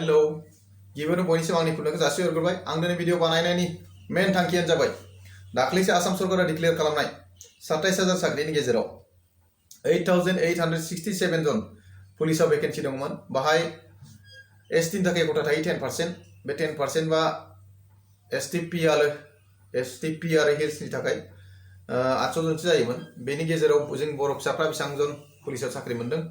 Hello गिबियावनो बयनिसिम आंनि खुलुमनायखौ जासिहरग्रोबाय। आं दिनै भिडिअ बानायनायनि मेन थांखियानो जाबाय दाख्लैसो आसाम सरकारा डिक्लेयार खालामनाय 27,000 साख्रिनि गेजेराव 8,867 जन पुलिसाव भेकेन्सि दंमोन। बाहाय एसटिनि थाखाय गथा थायो 10%। बे 10% बा एसटिपि आरो हिल्सनि थाखाय 800 जनसो जायोमोन। बेनि गेजेराव जों बर' फिसाफ्रा बेसेबां जन पुलिसाव साख्रि मोन्दों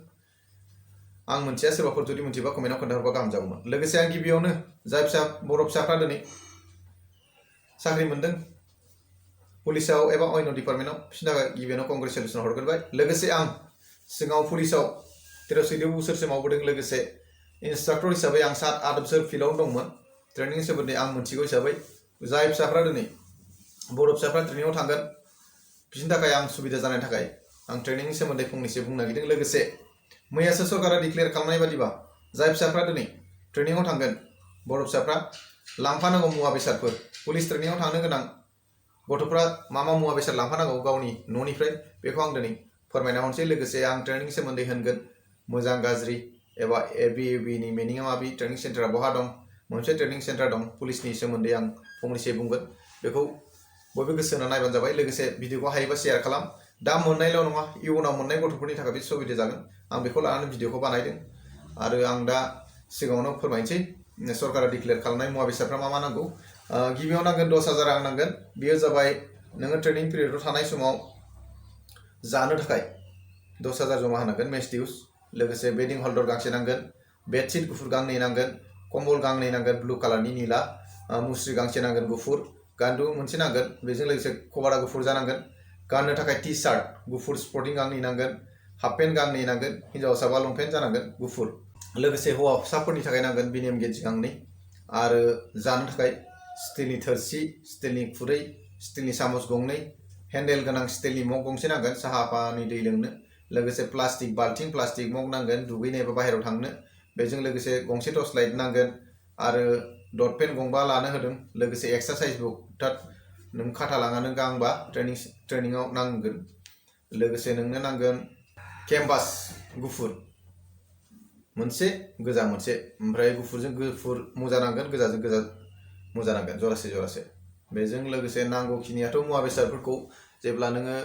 आं मोनथिया, सोरबाफोर जुदि मोनथिबा कमेन्टआव खोन्थाहरबा गाहाम जागौमोन। लोगोसे आं गिबियावनो जाय बर' फिसाफ्रा दिनै साख्रि मोन्दों पुलिसाव एबा अन्य डिपार्टमेन्टआव, बिसोरनि थाखाय गिबियावनो कंग्रेचुलेसन हरग्रोबाय। लोगोसे आं सिगाङाव पुलिसाव 13-14 बोसोरसो मावबोदों। लोगोसे इन्सट्राक्टर हिसाबै आं 7-8 बोसोर फिल्डआव दंमोन। ट्रेनिंनि सोमोन्दै आं मोनथिगौ हिसाबै जाय फिसाफ्रा दिनै बर' फिसाफ्रा ट्रेनिंआव थांगोन बिसोरनि थाखाय आं सुबिदा जानायनि थाखाय आं ट्रेनिंनि सोमोन्दै फंनैसो बुंनो नागिरदों। लोगोसे मैयासो सरकारा डिक्लेयार खालामनाय बादिबा जाय फिसाफ्रा दिनै ट्रेनिंआव थांगोन बर' फिसाफ्रा लांफानांगौ मुवा बेसादफोर, पुलिस ट्रेनिंआव थांनो गोनां गथ'फ्रा मा मुवा बेसाद लांफानांगौ गावनि न'निफ्राय, बेखौ आं दिनै फोरमायना हरनोसै। लोगोसे आं ट्रेनिंनि सोमोन्दै होनगोन मोजां गाज्रि एबा एबिनि मिनिंआ माबि, ट्रेनिं सेन्टारा बहा दं, मोनसे ट्रेनिं सेन्टार दं, पुलिसनि सोमोन्दै आं फंनैसो बुंगोन। बेखौ बयबो गोसो होना नायबानो जाबाय। लोगोसे भिडिअखौ हायोबा शेयार खालाम। दा मोननायल' नङा, इयुनाव मोननाय गथ'फोरनि थाखाय बे सुबिदा जागोन। आं बेखौ लानानै भिडिअखौ बानायदों आरो आं दा सिगाङावनो फोरमायनोसै सरकारा डिक्लेयार खालामनाय मुवा बेसादफ्रा मा नांगौ। गिबियाव नांगोन 10,000 रां नांगोन। बेयो जाबाय नोङो ट्रेनिं पिरियडआव थानाय समाव जानो थाखाय 10,000 जमा होनांगोन मेस डिउस। लोगोसे बेडिं हल्डार गांसे नांगोन, बेडशिट गुफुर गांनै नांगोन, कम्बल गांनै नांगोन ब्लु कालारनि निला, मुस्रि गांसे नांगोन गुफुर, गान्दु मोनसे नांगोन, बेजों लोगोसे कभारा गुफुर जानांगोन, गाननो थाखाय टि सार्ट गुफुर स्पर्टिं गांनै नांगोन, हाफ पेन्ट गांनै नांगोन, हिन्जावसाबा लंपेन्ट जानांगोन गुफुर। लोगोसे हौवासाफोरनि थाखाय नांगोन बिनियम गेन्जि गांनै आरो जानो थाखाय स्टिलनि थोरसि, स्टिलनि खुरै, स्टिलनि सामस गंनै, हेन्डेल गोनां स्टिलनि मग गंसे नांगोन साहा पानि दै लोंनो। लोगोसे प्लास्टिक बाल्थिं, प्लास्टिक मग नांगोन दुगैनो एबा बाहेरायाव थांनो। बेजों लोगोसे गंसे टर्च लाइट नांगोन आरो डट पेन गंबा लानो होदों। लोगोसे एक्सारसाइज बुक, अर्थात नों खाथा लानानै गांबा ट्रेनिंआव नांगोन। लोगोसे नोंनो नांगोन केनभास गुफुर मोनसे, गोजा मोनसे, ओमफ्राय गुफुरजों गुफुर मुजा नांगोन, गोजाजों गोजा मुजा नांगोन, जरासे जरासे। बेजों लोगोसे नांगौखिनियाथ' मुवा बेसादफोरखौ जेब्ला नोङो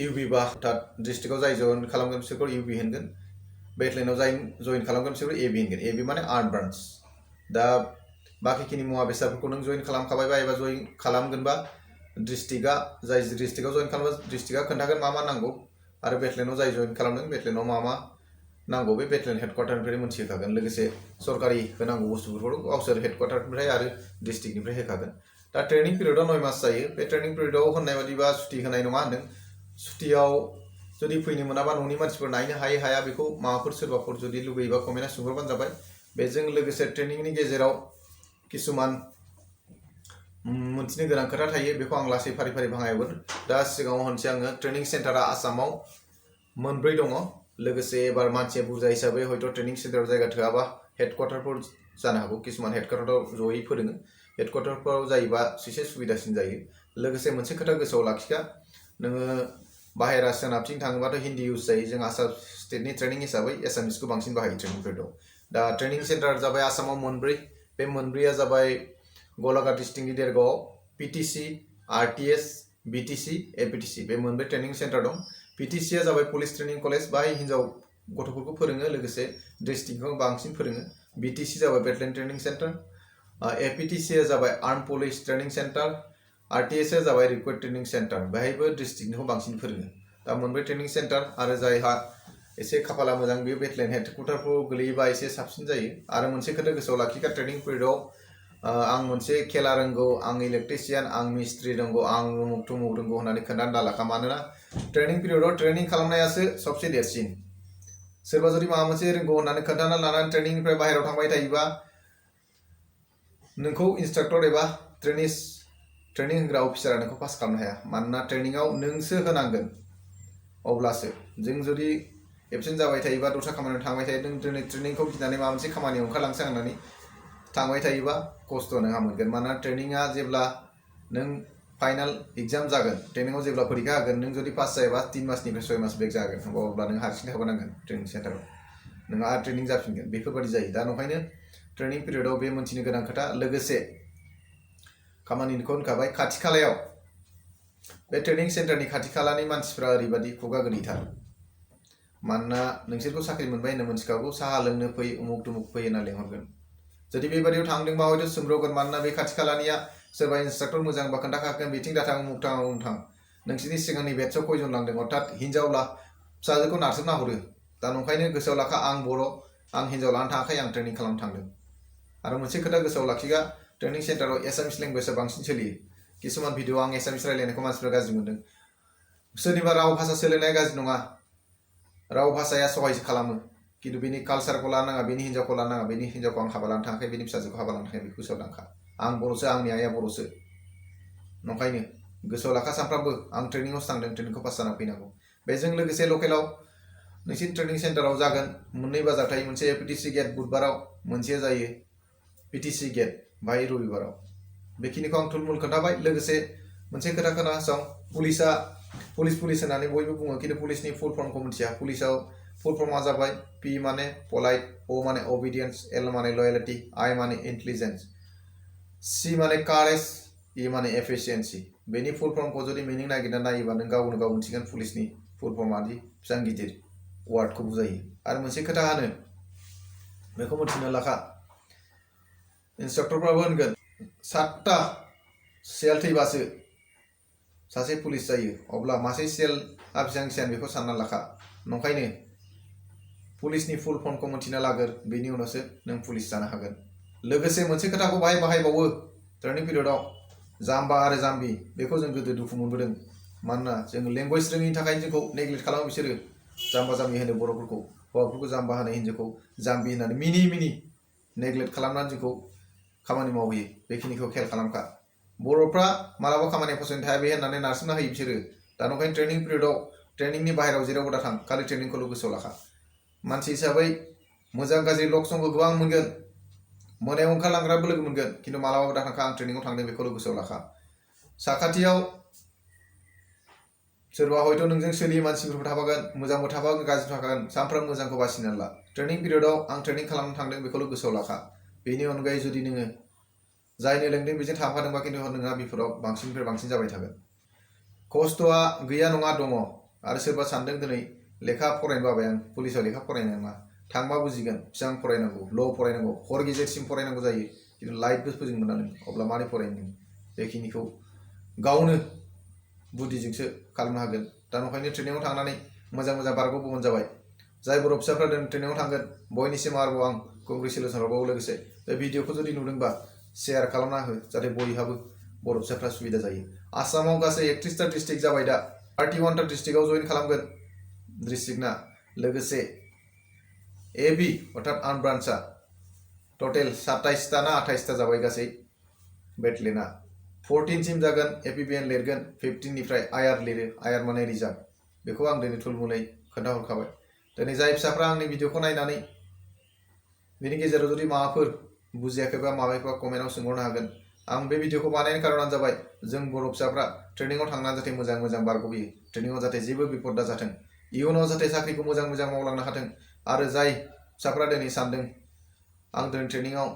इउबि बा अर्थात डिस्ट्रिक्टआव जाय जइन खालामगोन बिसोरखौ इउबि होनगोन, बेटेलियनाव जाय जइन खालामगोन बिसोरखौ एबि होनगोन। एबि माने आर्म ब्रान्च। दा बाखिखिनि मुवा बेसादफोरखौ नों जइन खालामखाबायबा एबा जइन खालामगोनबा डिस्ट्रिक्टआ, जाय डिस्ट्रिक्टआव जइन खालामो डिस्ट्रिक्टआ खोन्थागोन मा नांगौ, आरो बेटेलियनाव जाय जइन खालामदों बेटेलियनाव मा नांगौ बे बेटेलियन हेडक्वार्टारनिफ्राय मोनथिहोखागोन। लोगोसे सरकारि होनांगौ बुस्थुफोरखौ गावसोर हेडक्वार्टारनिफ्राय आरो डिस्ट्रिक्टनिफ्राय होखागोन। दा ट्रेनिं पिरियडआ 9 मास जायो। बे ट्रेनिं पिरियडआव होननाय बादिबा सुटि होनाय नङा होनदों। सुटियाव जुदि फैनो मोनाबा न'नि मानसिफोर नायनो हाया बेखौ माबाफोर सोरबाफोर जुदि लुगैयोबा कमेन्टआव सोंहरबानो जाबाय। बेजों लोगोसे ट्रेनिंनि गेजेराव किसुमान मोनथिनो गोनां खोथा थायो, बेखौ आं लासै फारि फारि भाङायगोन। दा सिगाङाव होनसै आङो ट्रेनिं सेन्टारा आसामाव 4 दङ। लोगोसे एबार मानसिया बुरजा हिसाबै हयथ' ट्रेनिं सेन्टाराव जायगा थोआबा हेडक्वार्टारफोर जानो हागौ। किसुमान हेडक्वार्टाराव जयै फोरोङो, हेडक्वार्टारफोराव जायोबा एसे सुबिदासिन जायो। लोगोसे मोनसे खोथा गोसोआव लाखिखा, नोङो बाहेरा सोनाबथिं थाङोबाथ' हिन्दी इउज जायो। जों आसाम स्टेटनि ट्रेनिं हिसाबै एसामिसखौ बांसिन बाहायो ट्रेनिं पिरियडआव। दा ट्रेनिं सेन्टार जाबाय आसामाव 4। बे 4आ जाबाय गलाघाट डिस्ट्रिक्टनि देरगावआव पिटिसि, आरटिएस, बिटिसि, एपिटिसि बे 4 ट्रेनिं सेन्टार दं। पिटिसिआ जाबाय पुलिस ट्रेनिं कलेज, बाहाय हिन्जाव गथ'फोरखौ फोरोङो, लोगोसे डिस्ट्रिक्टखौ बांसिन फोरोङो। बिटिसि जाबाय बेटेलियन ट्रेनिं सेन्टार, एपिटिसिआ जाबाय आर्म पुलिस ट्रेनिं सेन्टार, आरटिएसआ जाबाय रिक्रुइट ट्रेनिं सेन्टार, बेहायबो डिस्ट्रिक्टनिखौ बांसिन फोरोङो। दा 4 ट्रेनिं सेन्टार, आरो जायहा एसे खाफाला मोजां बेयो बेटेलियन हेडक्वार्टारफ्राव गोलैयोबा एसे साबसिन जायो। आरो मोनसे खोथा गोसोआव लाखिखा, ट्रेनिं पिरियडआव आं मोनसे खेला रोंगौ, आं इलेक्ट्रिशियान, आं मिस्ट्रि रोंगौ, आं उमुक थुमुक रोंगौ होननानै खोन्थानो दालाखा। मानोना ट्रेनिं पिरियडआव ट्रेनिं खालामनायासो सबसे देरसिन। सोरबा जुदि माबा मोनसे रोंगौ होननानै खोन्थाना लानानै ट्रेनिंनिफ्राय बाहेरायाव थांबाय थायोबा नोंखौ इन्सट्राक्टर एबा ट्रेनिं होग्रा अफिसारा नोंखौ पास खालामनो हाया। मानोना ट्रेनिंआव नोंसो होनांगोन, अब्लासो। जों जुदि एबसेन्ट जाबाय थायोबा, दस्रा खामानियाव थांबाय थायो, नों दिनै ट्रेनिंखौ गिनानै माबा मोनसे खामानियाव ओंखारलांसै होननानै थांबाय थायोबा खस्थ' नोंहा मोनगोन। मानोना ट्रेनिंआ जेब्ला नों फाइनाल एग्जाम जागोन, ट्रेनिंआव जेब्ला फरिखा होगोन, नों जुदि पास जायोबा 3 मासनिफ्राय 6 मास बेक जागोन, अब्ला नों हारसिं थाबोनांगोन ट्रेनिं सेन्टाराव। नोंहा आरो ट्रेनिं जाफिनगोन बेफोरबायदि जायो। दा नंखायनो ट्रेनिं पिरियडआव बे मोनथिनो गोनां खोथा। लोगोसे खामानिखौ होनखाबाय खाथि खालायाव बे ट्रेनिं सेन्टारनि खाथि खालानि मानसिफ्रा ओरैबायदि खुगा गोदैथार। मानोना नोंसोरखौ साख्रि मोनबाय होनना मोनथिखागौ, साहा लोंनो फै उमुक दुमुक फै होनना लेंहरगोन। जुदि बेबायदियाव थांदोंबा हयथ' सोंब्रबगोन, मानोना बे खाथि खालानिया सोरबा इन्सट्राक्टर मोजांबा खोन्थाखागोन बिथिं दाथां उमुक थां उमुक थां। नोंसोरनि सिगांनि बेटसआव खयजन लांदों, अर्थात हिनजावला फिसाजोखौ नारसोमना हरो। दा नंखायनो गोसोआव लाखा, आं बर', आं हिनजाव लानो थाङाखै, आं ट्रेनिं खालामनो थांदों। आरो मोनसे खोथा गोसोआव लाखिगा, ट्रेनिं सेन्टाराव एसामिस लेंगुवेजआ बांसिन सोलियो। किसुमान भिडिअ आं एसामिस रायलायनायखौ मानसिफ्रा गाज्रि मोनदों। सोरनिबा राव भाषा सोलायनाया गाज्रि नङा, राव भाषाया सहाय खालामो, खिन्थु बेनि कालसारखौ लानो नाङा, बेनि हिनजावखौ लानो नाङा। बेनि हिनजावखौ आं हाबा लानो थाङाखै, बेनि फिसाजोखौ हाबा लानो थाङाखै, बेखौ गोसोआव लाखा। आं बर'सो, आंनि आइया बर'सो। नंखायनो गोसोआव लाखा, सानफ्रामबो आं ट्रेनिंआवसो थांदों, ट्रेनिंखौ पास जाना फैनांगौ। बेजों लोगोसे लकेलाव नोंसिनि ट्रेनिं सेन्टाराव जागोन मोननै बाजार थायो। मोनसे पिटिसि गेट बुधबाराव, मोनसेया जायो पिटिसि गेट बाहाय रबिबाराव। बेखिनिखौ आं थुलमुल खोन्थाबाय। लोगोसे मोनसे खोथा खोनासं, पुलिस होननानै बयबो बुङो, खिन्थु पुलिसनि फुल फर्मखौ मिथिया। पुलिसाव फुल फर्मा जाबाय पि माने पलाइट, अ माने अबिडियेन्स, एल माने लयेलिटि, आइ माने इन्टेलिजेन्स, सि माने कारेज, इ माने एफिसियेन्सि। बेनि फुल फर्मखौ जुदि मिनिं नागिरना नायोबा नों गावनो गाव मिथिगोन पुलिसनि फुल फर्मादि बेसेबां गिदिर वार्डखौ बुजायो। आरो मोनसे खोथा होनो, बेखौ मिथिनो लाखा, इन्सट्राक्टरफ्राबो होनगोन 7टा सेल थैबासो सासे पुलिस जायो। अब्ला मासे सेलआ बेसेबां सियान बेखौ सानना लाखा। नंखायनो पुलिसनि फुल फर्मखौ मिथिना लागोर, बेनि उनावसो नों पुलिस जानो हागोन। लोगोसे मोनसे खोथाखौ बाहायबावो ट्रेनिं पिरियडआव, जाम्बा आरो जाम्बि, बेखौ जों गोदो दुखु मोनबोदों। मानोना जों लेंगुवेज रोङिनि थाखायनो जोंखौ नेग्लेक्ट खालामो बिसोरो। जाम्बा जाम्बि होनो बर'फोरखौ, हौवाफोरखौ जाम्बा होनो, हिन्जावखौ जाम्बि होननानै मिनि नेग्लेक्ट खालामनानै जोंखौ खामानि मावहोयो। बेखिनिखौ खेल खालामखा। बर'फ्रा मालाबा खामानियाव फसयनो थाया बे होननानै नारसिनना होयो बिसोरो। दा नंखायनो ट्रेनिं पिरियडआव ट्रेनिंनि बाहेरायाव जेरावबो दाथां, खालि ट्रेनिंखौल' गोसोआव लाखा। मानसि हिसाबै मोजां गाज्रि लक संग गोबां मोनगोन, मोनायाव ओंखारलांग्राबो लोगो मोनगोन, खिन्थु मालाबाबो दाथांखा आं ट्रेनिंआव थांदों बेखौल' गोसोआव लाखा। साखाथियाव सोरबा हयथ' नोंजों सोलियो मानसिफोरबो थाफागोन, मोजांबो थाफागोन गाज्रिबो थाफागोन। सानफ्रामबो मोजांखौ बासिनानै ला। ट्रेनिं पिरियडआव आं ट्रेनिं खालामनो थांदों बेखौल' गोसोआव लाखा। बेनि अनगायै जुदि नोङो जायनो लेंदों बेजों थांफादोंबा खिन्थु नोंहा बिफोराव बांसिननिफ्राय बांसिन जाबाय थागोन। खस्थ'आ गैया नङा, दङ। आरो सोरबा सानदों दिनै लेखा फरायनो बाबाय आं, पुलिसाव लेखा फरायनाय नङा। थांबा बुजिगोन बेसेबां फरायनांगौ, ल' फरायनांगौ, हर गेजेरसिम फरायनांगौ जायो, खिन्थु लाइटबो फोजोंनो मोना नों। अब्ला मारै फरायनो नों? बेखिनिखौ गावनो बुद्धिजोंसो खालामनो हागोन। दा नंखायनो ट्रेनिंआव थांनानै मोजां बारग'बोबानो जाबाय। जाय बर' फिसाफ्रा ट्रेनिंआव थांगोन, बयनिसिम आरोबाव आं कंग्रेचुलेसन हरबावो। लोगोसे बे भिडिअखौ जुदि नुदोंबा शेयार खालामना हो, जाहाथे बयहाबो बर' फिसाफ्रा सुबिदा जायो। आसामाव गासै 31टा डिस्ट्रिक्ट जाबाय, दा 31टा डिस्ट्रिक्टआव जइन खालामगोन डिस्ट्रिक्टना। लोगोसे AB अर्थात आर्म ब्रान्चआ टटेल 27टा ना 28टा जाबाय गासै बेटलेना। 14सिम जागोन, APBN लिरगोन 15निफ्राय IR लिरो, IR माने रिजार्भ। बेखौ आं दिनै थुलमुलै खोन्थाहरखाबाय। दिनै जाय फिसाफ्रा आंनि भिडिअखौ नायनानै बेनि गेजेराव जुदि माबाफोर बुजियाखैबा माबाफोर कमेन्टआव सोंहरनो हागोन। आं बे भिडिअखौ बानायनायनि कारनानो जाबाय जों बर' फिसाफ्रा ट्रेनिंआव थांनानै जाहाथे मोजां बारग'बोयो, ट्रेनिंआव जाहाथे जेबो बिपद दा जाथों, इयुनाव जाहाथे साख्रिखौ मोजां मावलांनो हाथों। आरो जाय फिसाफ्रा दिनै सानदों आं दिनै ट्रेनिंआव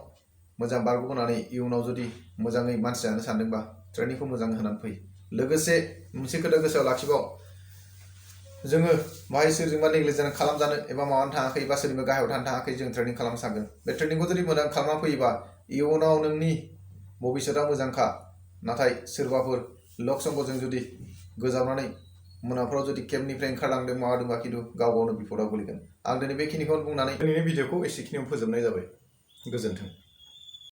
मोजां बारग'बोनानै इयुनाव जुदि मोजाङै मानसि जानो सानदोंबा ट्रेनिंखौ मोजां होनानै फै। लोगोसे मोनसे खोथा गोसोआव लाखिबाव, जोङो बाहाय सोरजोंबा नेग्लेक्ट जानो खालामजानो एबा माबानो थाङाखै, बा सोरनिबा गाहायाव थानो थाङाखै, जों ट्रेनिं खालामनो सानदों। बे ट्रेनिंखौ जुदि मोजां खालामना फैयोबा इयुनाव नोंनि भबिष्यतआ मोजांखा। नाथाय सोरबाफोर लक संगजों जुदि गोजावनानै मोनाफ्राव जुदि केम्पनिफ्राय ओंखारलांदों माबादोंबा खिन्थु गावनो बिपदआव गोलैगोन। आं दिनै बेखिनिखौनो बुंनानै दिनैनि भिडिअखौ एसेखिनियाव फोजोबनाय जाबाय। गोजोन्थों।